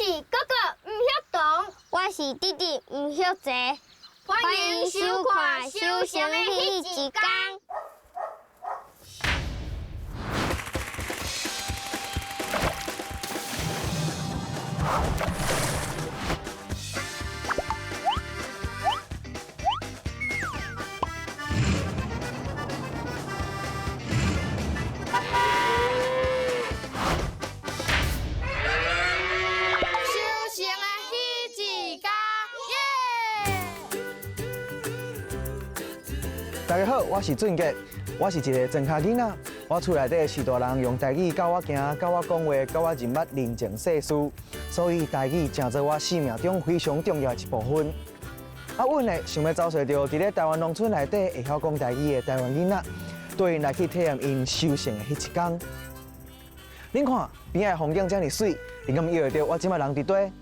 是哥哥毋曉動，我是弟弟毋曉坐。歡迎收看《收成的彼一天》。收成的彼一天，耶！大家好，我是俊杰，我是一个庄跤囡仔。我厝内底序大人用台语教我行，教我讲话，教我认捌人情世事，所以台语成做我生命中非常重要的一部分。啊，阮呢想欲走揣著伫咧台湾农村内底会晓讲台语的台湾囡仔，缀𪜶来去体验𪜶收成的彼一天。恁看边仔的风景遮尔媠，恁敢臆会著我这摆人伫佗？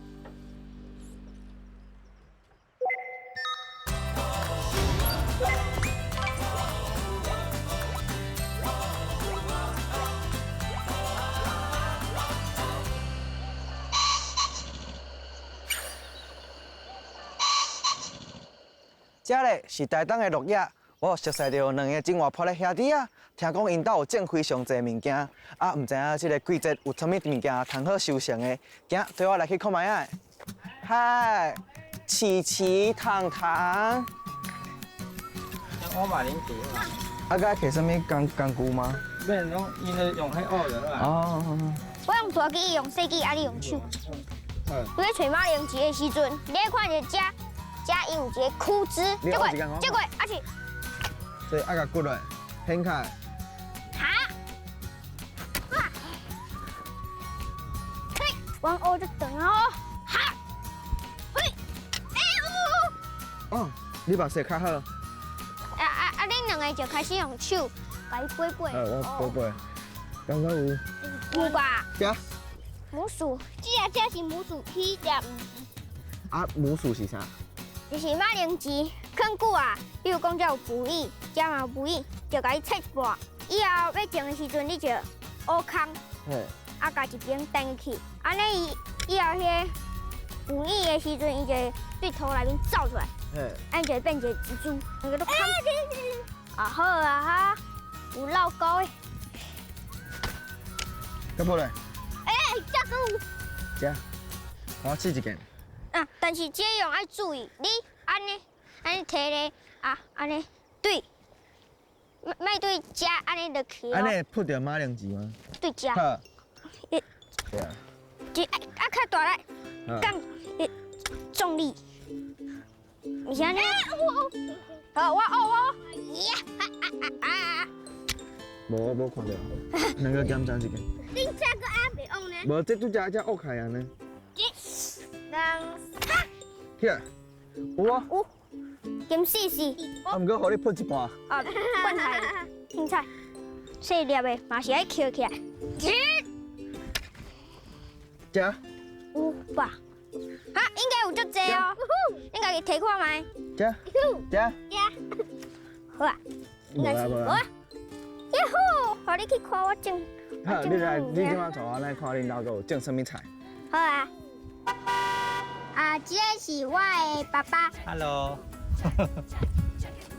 這咧是台東的鹿野，我熟似著兩个真活潑的兄弟仔。聽講𪜶兜有種非常濟物件，啊，毋知影這个季節有啥物物件通好收成的，行，綴我來去看覓仔。嗨，琪琪、糖糖，我馬鈴薯啊，啊，佮摕啥物工工具嗎？免攏𪜶咧用彼挖就好啊。哦，我用大機，伊用細機，啊你用手。你咧揣馬鈴薯的時陣，你咧看著遮，遮伊有一个枯枝，這個這個，啊是，這愛共割落，掀開。哈，哇，嘿，阮挖就長哦，哈，嘿，欸有。哦，你目屎較好。啊啊啊！恁兩个就開始用手共伊掰掰。我掰掰，感覺有。有吧？行。母鼠，這隻這是母鼠，彼隻毋是。啊，母鼠是啥？就是馬鈴薯，囥久啊，比如講這有腐葉，這嘛有腐葉，就共伊切一半。以後欲種的時陣，你就挖空，啊，共一邊擲入去，按呢伊以後彼个腐葉的時陣，伊就會對土內面走出來，按就會變一个植株，兩个都空。啊好啊哈，有老高的。這無咧？欸，這閣有。這，我試一件。啊，但是這樣愛注意，你按呢，按呢提咧，啊，按呢對，莫對遮按呢落去。按呢會撲著馬鈴薯嗎？對遮。好。對啊。這啊較大力，降重力。毋是按呢。好，我學我。呀哈啊啊！無，我無看著。兩个檢查一下。恁這閣還袂往呢？無，這拄才才挖開啊呢。一、兩、三。起來，有啊。有。金絲絲。啊，毋過予你噴一半。啊，灌菜，青菜，細粒的嘛是愛抾起來。一。食。有吧？哈，應該有足濟哦。恁家己提看覓。食。食。食。好啊。應該是。好啊。呀吼，予你去看我種。好，你來，你這擺帶我來看恁老哥有種啥物菜。好啊。啊，這個是我的爸爸。 Hello。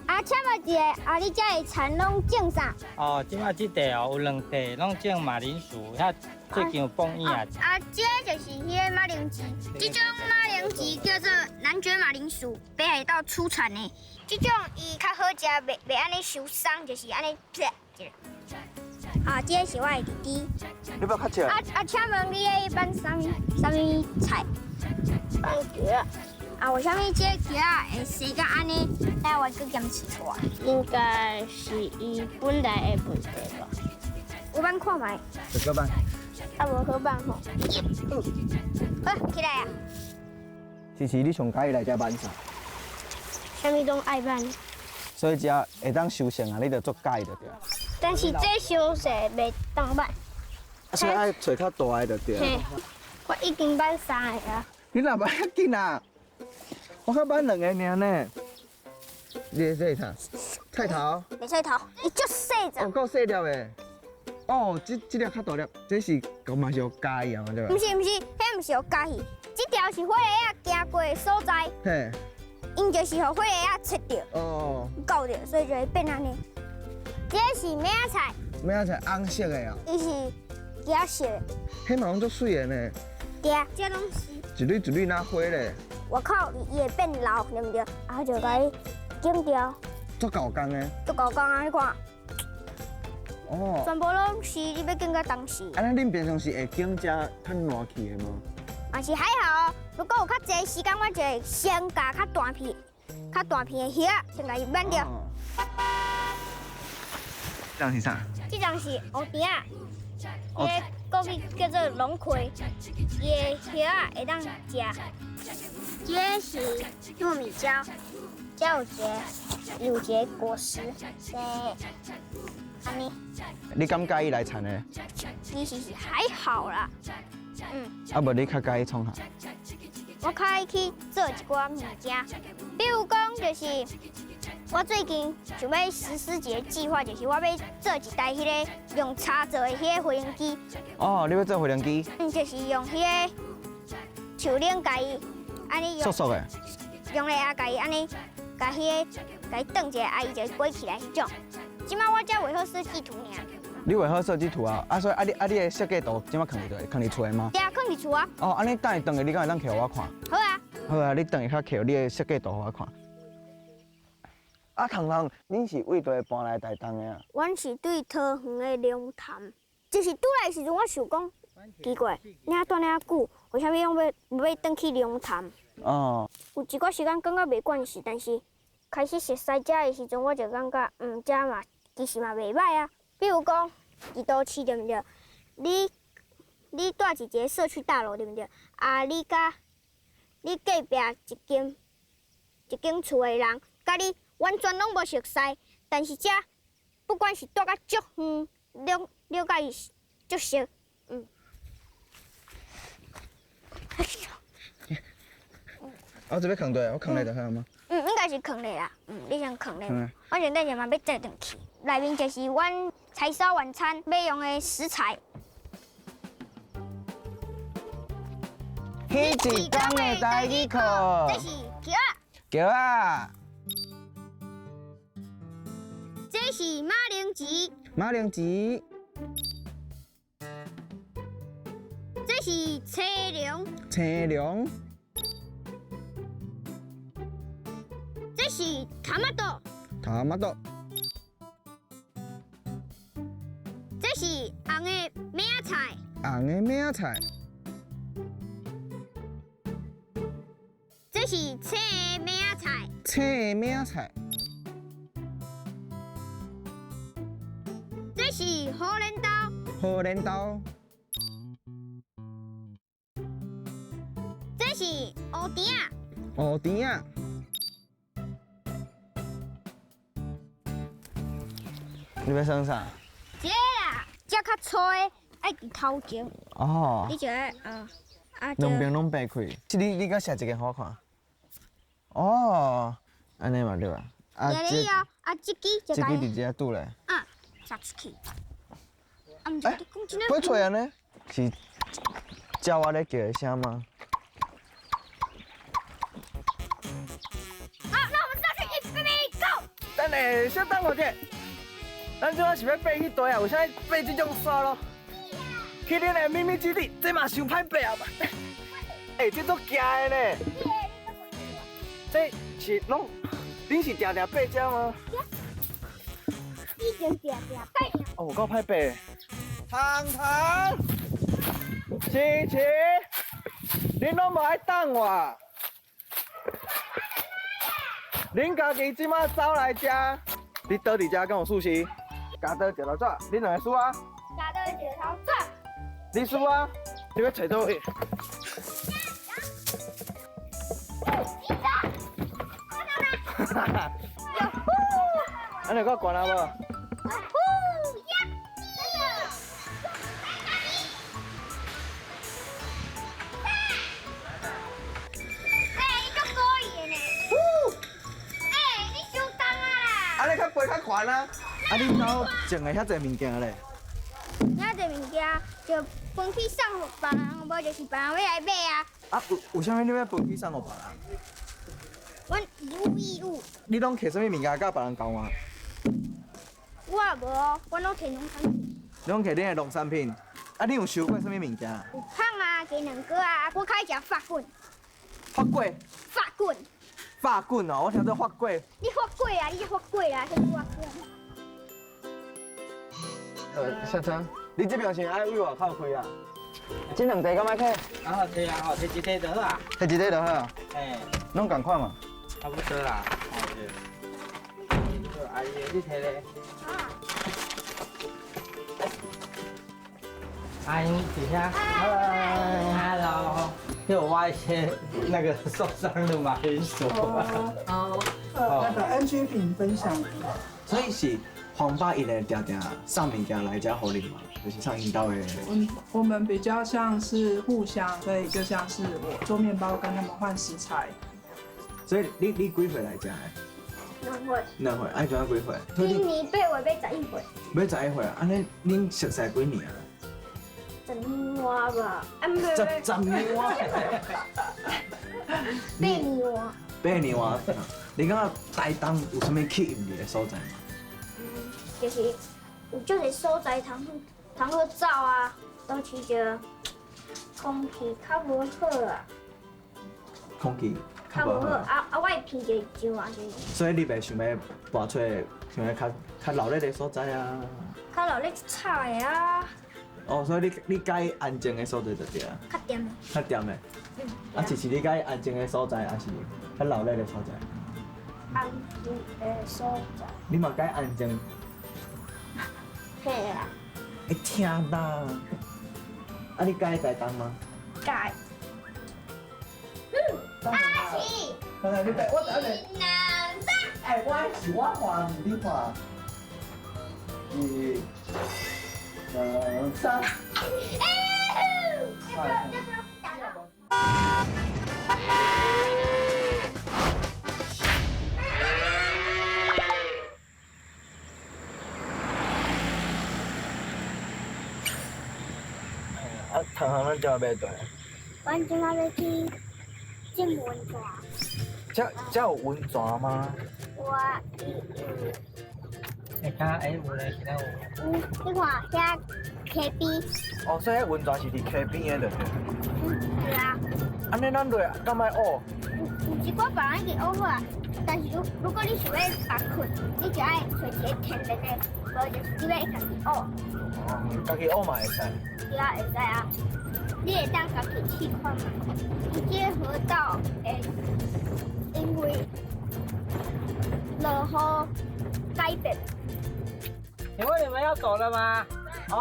啊，請問一下，啊，你這个田攏種啥？哦，這擺這塊哦，有兩塊攏種馬鈴薯，遐最近有放葉啊。啊，這個就是彼个馬鈴薯，這種馬鈴薯叫做男爵馬鈴薯，北海道出產的。這種伊較好食，袂袂按呢傷鬆，就是按呢撇一下。啊，這个是我的弟弟。你欲較少？啊啊，請問你咧挽啥物啥物菜？番茄。啊，為啥物這个茄仔會生甲按呢？等我閣檢測出來。應該是伊本來的問題吧。有挽看覓？就閣挽。啊，無好挽吼。好，起來啊！其實你上喜歡來遮挽啥？啥物攏愛挽。所以只要會當收成啊，你就足喜歡就對。但是這傷細袂當挽。所以愛揣較大的就對。嘿，我已經挽三个啊。你若挽遐緊啊？我才挽兩个爾呢。你這是啥？菜頭。白菜頭，伊足細隻。哦，夠細粒的。哦，這這粒較大粒，這是嘛是有加伊啊嘛對吧？毋是毋是，彼毋是有加去，這條是火鞋仔行過的所在。嘿。𪜶就是予火鞋仔切著。哦。咬著，所以就會變按呢。這是麥仔菜。麥仔菜紅色的哦。伊是橘色的。彼嘛攏足媠的呢。對啊，這攏是。一蕊一蕊若花咧。外口伊會變老，對毋對？啊，就共伊剪掉。足夠工的。足夠工啊！你看。哦。全部攏是你欲剪到當時。按呢，恁平常時會剪遮較爛去的嗎？嘛是還好，如果有較濟時間，我就會先共較大片、較大片的葉仔先共伊挽掉。這張是啥？這張是烏甜仔，彼個國語叫做龍葵，伊的葉仔會當食。這是糯米蕉，這有一個有一個果實，按呢。你敢佮意來田的？其實是還好啦，嗯。啊，無你較佮意創啥？我較愛去做一寡物件，比如講就是我最近想欲實施一个計劃，就是我欲做一台彼个用柴做的彼个飛行機。哦，你欲做飛行機？嗯，就是用彼个樹輪共伊按呢用。縮縮的。用力啊，共伊按呢，共彼个共伊轉一下，啊，伊就會飛起來彼種。這擺我才畫好設計圖爾。你畫好設計圖啊？啊，所以啊你啊你的設計圖這擺囥佇佗？囥佇厝的嗎？對啊，囥佇厝啊。哦，按呢等下轉去，你敢會當摕予我看？好啊。好啊，你轉去較摕你的設計圖予我看。啊，糖糖，恁是為佗搬來台東的啊？阮是對桃園的龍潭，就是拄來的時陣，我想講奇怪，你遐蹛遐久，為啥物攏欲轉去龍潭？哦。有一寡時間感覺袂慣勢，但是開始熟似遮的時陣，我就感覺，嗯，遮嘛其實嘛袂䆀啊。比如講，佇都市對毋對？你蹛佇一个社區大樓對毋對？啊，你佮你隔壁一間一間厝的人，佮你完全攏無熟似，但是遮不管是蹛甲足遠，攏了解伊足熟，嗯。我這欲囥佗，我囥咧就好嗎？嗯，應該是囥咧啦。嗯，你先囥咧。我先等下嘛欲載轉去。內面就是阮柴燒晚餐欲用的食材。彼一工的台語課。這是蕎仔。蕎仔。這是馬鈴薯。馬鈴薯。這是青龍。青龍。這是塔瑪豆。塔瑪豆。這是紅的麥仔菜。紅的麥仔菜。這是青的麥仔菜。青的麥仔菜。這是荷蘭豆。荷蘭豆。這是烏甜仔。烏甜仔。你欲耍啥？這啦，這較粗的愛佇頭前。哦。你就愛啊啊。兩邊攏掰開。你你閣寫一个予我看。哦，按呢嘛對啊。啊，這啊，這支這支佇遮拄咧。啊，撒出去。啊，毋是，飛出來呢？是鳥仔咧叫的聲嗎？好，那我們上去，預備，Go！等下，小等我者。咱這擺是欲爬去佗啊？為啥爬這種山路？去恁的秘密基地，這嘛傷歹爬啊！欸，這足驚的呢。這是攏，恁是定定爬這嗎？以前定定爬。哦，有夠歹爬。糖糖，琪琪，恁攏無愛等我。恁家己這擺走來遮，你倒佇遮敢有事實？鉸刀石頭紙，恁兩个輸啊！鉸刀石頭紙，你輸啊！你欲揣佗位？哈哈哈！按呢夠懸啊無？欸，你足故意的呢！欸，你傷重啊啦！按呢較背較懸啊！啊，恁兜種的遐濟物件咧？遐濟物件就分去送予別人，無就是別人欲來買啊。啊，有啥物你欲分去送予別人？阮以物易物。你攏摕啥物物件佮別人交換？我也無，我攏摕農產品。你攏摕恁的農產品？啊，你有收過啥物物件？有麭啊，雞卵糕啊，我較愛食法棍。法棍？法棍。法棍哦，我聽做法棍。你法棍啊，你法棍啊，啥物法棍？小陈，你這邊是愛為外口開啊？這兩塊敢愛摕？啊，摕啊，吼，摕一塊就好啊。摕一塊就好啊。哎。攏仝款嘛？差不多啦。好，阿姨，你摕咧。阿英，等一下。Hello。又挖一些那個受傷的馬鈴薯。好，那個安居品分享。所以是黃爸伊會定定送物件來遮予恁嘛，就是送𪜶兜的。我們比較像是互相，所以就像是我做麵包跟他們換食材。所以你幾歲來遮的？兩歲。兩歲，愛怎幾歲？今年八月欲11歲。欲11歲啊？按呢恁熟似幾年啊？ 10年外吧，啊毋十年外。 8年外。8年外，你感覺台東有啥物吸引你的所在嗎？就是有足濟所在通好走啊，但是就空氣較無好啊。空氣較無好，啊啊！我的鼻就上啊，就是。所以你袂想欲搬出去，想欲較較鬧熱的所在啊？較鬧熱吵的啊。哦，所以你佮意安靜的所在就對啊。較恬的。較恬的。嗯。啊，是你佮意安靜的所在，還是較鬧熱的所在？安靜的所在。你嘛佮意安靜？嘿啊。會聽啦。啊，你佮意台東嗎？佮意。阿奇。來，你我等下。一兩三。哎，我是我換，毋是你換。一、兩、三。啊，头项咱今欲佗？阮今仔欲去浸溫泉。這有溫泉嗎？有啊，伊有。你看，哎，有咧，其他有。有，你看遐溪邊。哦，所以彼溫泉是佇溪邊的，對毋對？嗯，對啊。按呢，咱落敢愛挖？有一寡別人已經挖好啊，但是如果你想欲別困，你就愛揣一个天然的，無就是你欲家己挖。哦，家己挖嘛會使。對啊，會使啊。你會當家己試看覓。伊這个河道會因為落雨改變。請問你們要走了嗎？哦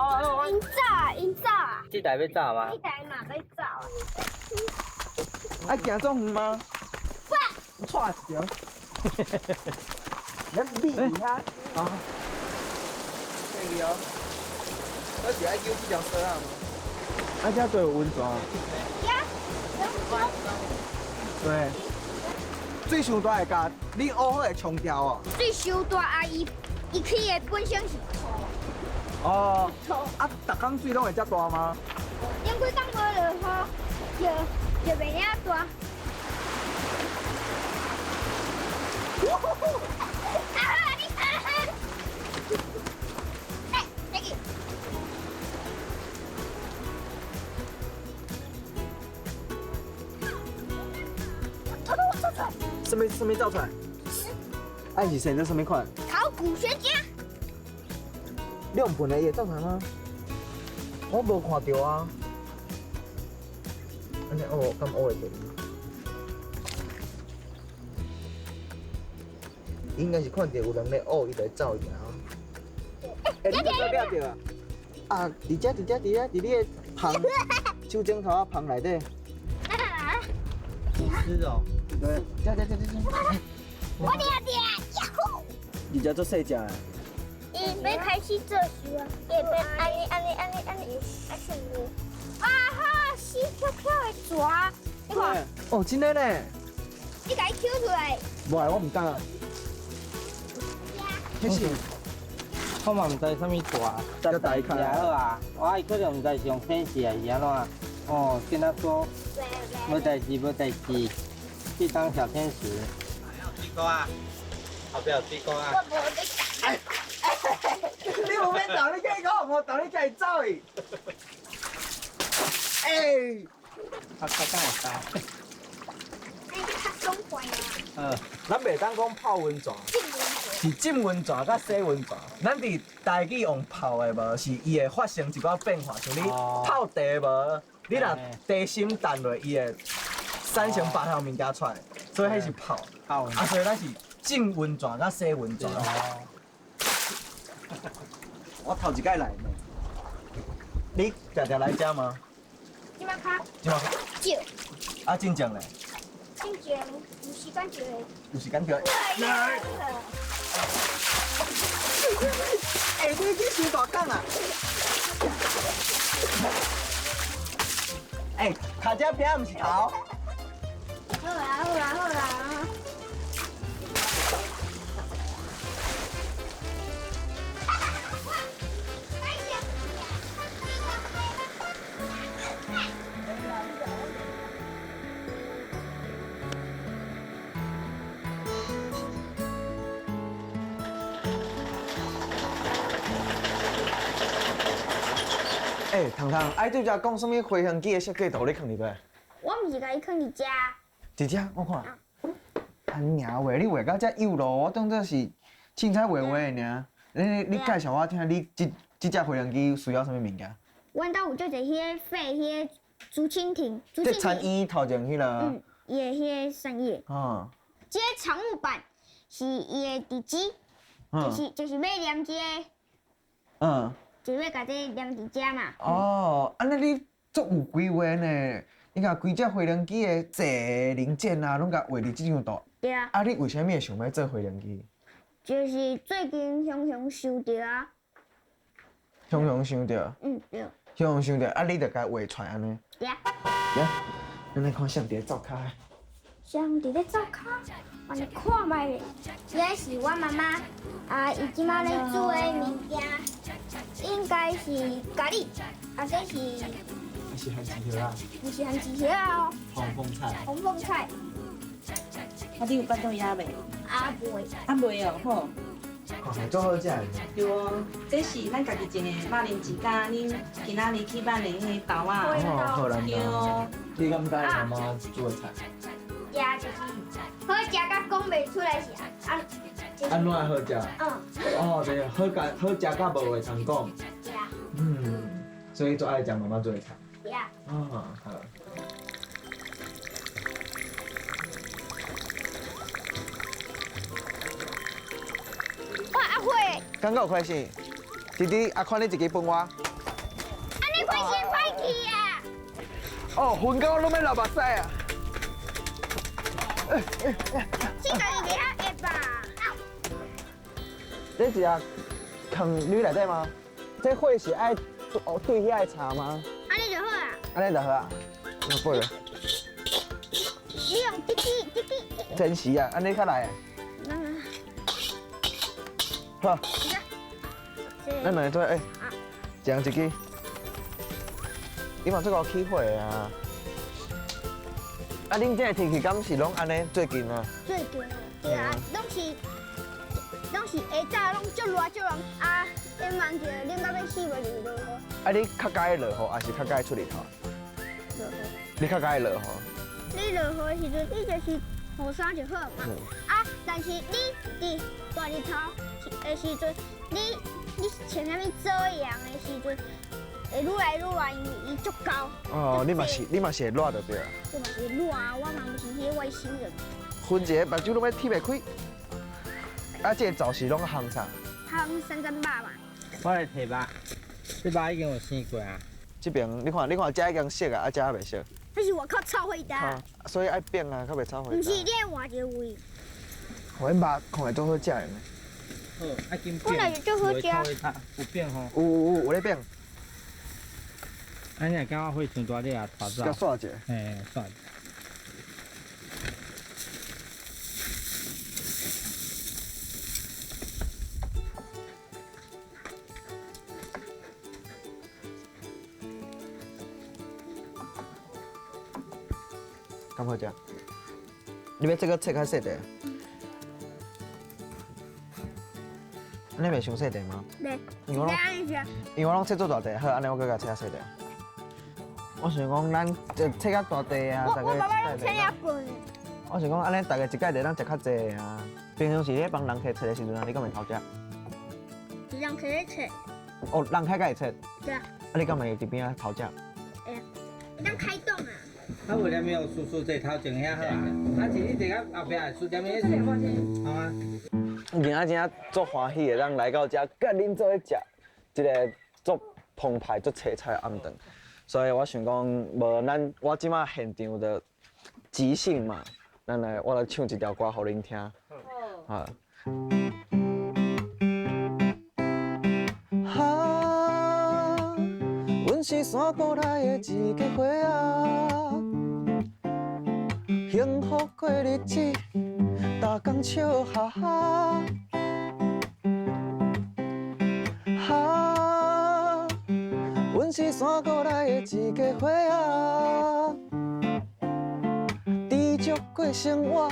，𪜶走啊，𪜶走啊。這台欲走嗎？這台嘛欲走啊。愛行這遠嗎？哇！踹一條。咱避一下。啊。對去哦。我是愛揪這條索仔嗎？啊，這對有溫泉。對。水傷大會共你挖好會沖掉哦。水傷大啊，伊起的本身是土。哦。土。啊，逐工水攏會遮大嗎？頂幾工無落雨，就袂遐大。啊！你哎，再见。什麼走出來？啊，是生做什麼款？考古學家。你用噴的，伊會走出來嗎？我無看著啊。按呢挖，敢挖會著？應該是看著有人咧挖，伊就會走去啊。欸，你有掠著啊？啊，佇遮，佇遮，佇遮，佇你的芳手指頭仔芳內底。是哦。對，這這這這這。我掠著，呀呼！而且足細隻的。伊欲開始做樹啊，伊會欲按呢按呢按呢按呢，啊是毋？啊哈，死翹翹的蛇，你看。哦，真的呢。你共伊抾出來。無，我毋敢啊。彼是我嘛毋知啥物大，这大卡好啊。我伊可能毋知是用天使还是按怎。哦，跟他说，无代志，无代志，去当小天使。水果啊，后壁有水果啊。你无免动，你计讲，我动你家己走去。哎，啊，较敢会使？哎，较爽快啊！咱袂当讲泡温泉，是浸温泉佮洗温泉。咱伫台语用泡的无，是伊会发生一寡变化，像你泡茶无，你若茶心淡落，伊会产生别项物件出来，所以彼是泡。泡啊，所以咱是浸温泉佮洗温泉。我头一摆来呢，你常常来遮吗？这摆较这摆少。啊，进前咧？进前有时间就会。有时间就会。来。欸，你去伤大工啊！欸，卡这边毋是头。好啦好啦好啦。欸，糖糖，爱对遮讲啥物飞行机的设计图，你囥伫佗？我毋是共伊囥伫遮。伫遮，我看。啊娘画，你画到遮幼路，我当作是凊彩画画的尔。你介绍我听，你这只飞行机需要啥物物件？阮兜有足济彼个废彼个竹蜻蜓。这田园头前彼个。嗯，伊的彼个产业。哦。这个长木板是伊的地基，就是欲连这个。嗯。就欲共这连伫遮嘛。哦，按呢你足有规划呢？你共规只飞行机的坐零件啊，拢共画伫这张图。对啊。啊，你为啥物会想欲做飞行机？就是最近雄雄想著啊。雄雄想著。嗯，对。雄雄想著，啊，你就共画出来按呢。对啊。来，咱来看谁伫咧灶跤。谁伫咧灶跤？我来看觅咧。这是我妈妈啊，伊这马咧煮的物件，应该是咖喱，啊，这是。是番薯叶啊。毋是番薯叶啊。红凤菜。红凤菜。啊，你有巴肚枵袂？啊，袂。啊，袂哦，好。哦，足好食的。对哦，这是咱家己种的马铃薯，佮恁今仔日去挽的彼个豆仔。哦，好难对哦。你敢知妈妈煮的菜？食就是好食，甲讲袂出来是啊。按怎好食？嗯。哦，对，好食好食甲无话通讲。对啊。嗯，所以足爱食妈妈煮的菜。对啊。哦，好。哇，阿慧。感觉有开心？弟弟，阿看你一支分我。按呢开心歹去啊！哦，昏到拢欲流目屎啊！这个伊袂晓会吧？这一只藏铝内底吗？这火是爱对遐个插吗？按呢就好啊。按呢就好啊。那过了。你用这支这支。真实啊，按呢较来。好。咱两个做哎，一人一支。你嘛做够起火的啊！啊，恁这个天气敢是拢按呢？最近啊？最近啊，对啊，拢是下早拢足热足热啊，顶晚就冷到欲死，袂就落雨。啊，你较喜欢落雨，还是较喜欢出日头？落雨。你较喜欢落雨？你落雨的时阵，你就是雨伞就好嘛。啊，但是你伫大日头的时阵，你穿啥物遮阳的时阵，会愈来愈热，因为伊足厚。哦，你嘛是会热就对啊。我嘛是热啊，我嘛毋是彼个外星人。分一个目睭拢欲铁袂开。啊，这个灶是拢烘啥？烘三层肉嘛。我来提肉，这肉已经有生过啊。这边你看，这已经熟啊，啊，这还袂熟。这是外口臭火焦。所以爱变啊，较袂臭火焦。毋是，你爱换一个位。我肉看来足好食的呢。好，爱紧变。本来就足好食。有变吼？有咧变。啊，你若感觉火伤大，你也拖走。佮煞者。嘿，煞。敢好食？你欲這个切較細塊？你袂傷細塊嗎？袂。因為我因為我攏切做大塊，好，按呢我閣共切較細塊。我想講，咱就切較大塊啊，我爸爸攏切遐笨。我想講，按呢大家一擺就當食較濟啊。平常時咧幫人客切的時陣啊，你敢會偷食？人客咧切。哦，人客會切。對啊。啊，你敢會佇邊仔偷食？會。當開動啊。啊，為啥物有叔叔坐頭前遐好啊？啊，是你坐較後壁，輸踮咧，好啊。今仔真正足歡喜的，咱來到遮，佮恁做伙食這个足澎湃、足凄彩的暗頓。所以我想講，無咱我這馬現場就即興嘛，咱來我來唱一條歌予恁聽。好。啊，阮是山谷內的一家伙仔，幸福過日子，逐工笑哈哈。啊，阮是山谷內的一家伙仔，知足過生活，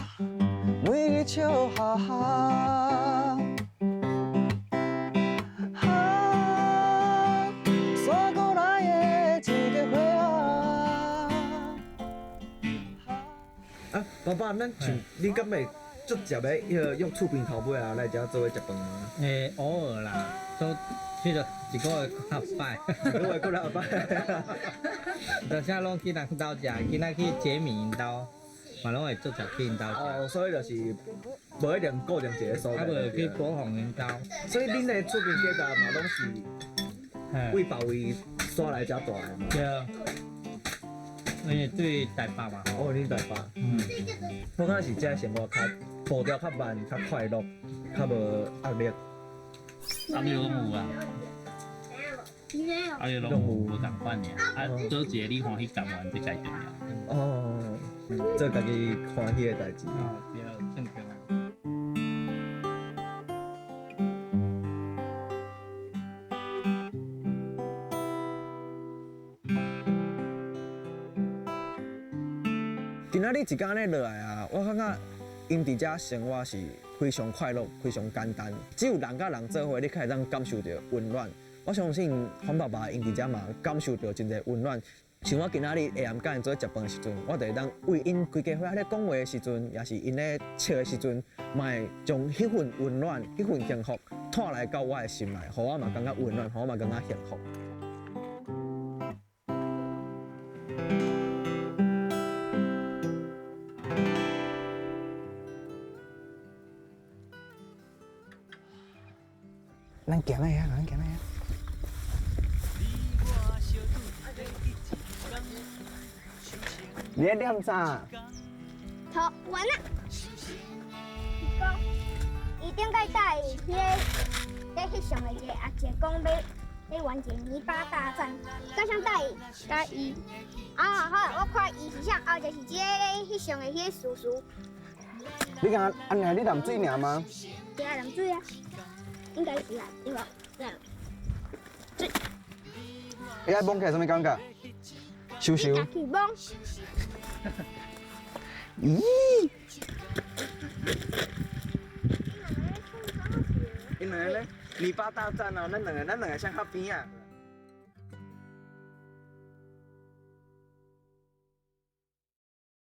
每日笑哈哈。啊，山谷內的一家伙仔。啊，爸爸，咱像你敢會足捷的，彼个約厝邊頭尾啊來遮做伙食飯嗎？欸，偶爾啦，都彼个一个月較擺，一个月閣兩擺。就啥攏去人兜食，今仔去杰米𪜶兜，嘛攏會足捷去𪜶兜食。哦，所以就是無一定固定一个所在。啊，無去國防𪜶兜。所以恁的厝邊隔壁嘛攏是為別位徙來遮住的嘛？對。因為對台北嘛。哦，恁台北。嗯。我感覺是遮生活較步調較慢，較快樂，較無壓力。壓力攏有啊。壓力攏有，無仝款爾。啊，做一个你歡喜甘願，這才重要。哦，做家己歡喜的代誌。哦，對，正確。今仔日一工按呢落來啊，我感覺𪜶佇遮生活是非常快樂、非常簡單。只有人佮人做伙，你才會當感受著溫暖。我相信黃爸爸𪜶佇遮嘛感受著真濟溫暖。像我今仔日下暗佮𪜶做伙食飯的時陣，我就會當為𪜶規家伙仔咧講話的時陣，也是𪜶咧笑的時陣，嘛會將彼份溫暖、彼份幸福帶來到我的心內，予我嘛感覺溫暖，予我嘛感覺幸福。咱行來遐，咱行來遐。你咧念啥？塗完啦。伊講，伊頂擺帶彼个咧翕相的一个阿姐講欲玩一个泥巴大戰，佮啥帶伊？佮伊。啊好，我看伊是啥，後就是這個咧翕相的彼个叔叔。你敢按呢？你淋水爾嗎？對啊，淋水啊。應該是啊，對吧？對。水。你愛摸起來啥物感覺？羞羞。家己摸。咦？𪜶兩个咧泥巴大戰啊！咱兩个，咱兩个誰較邊仔？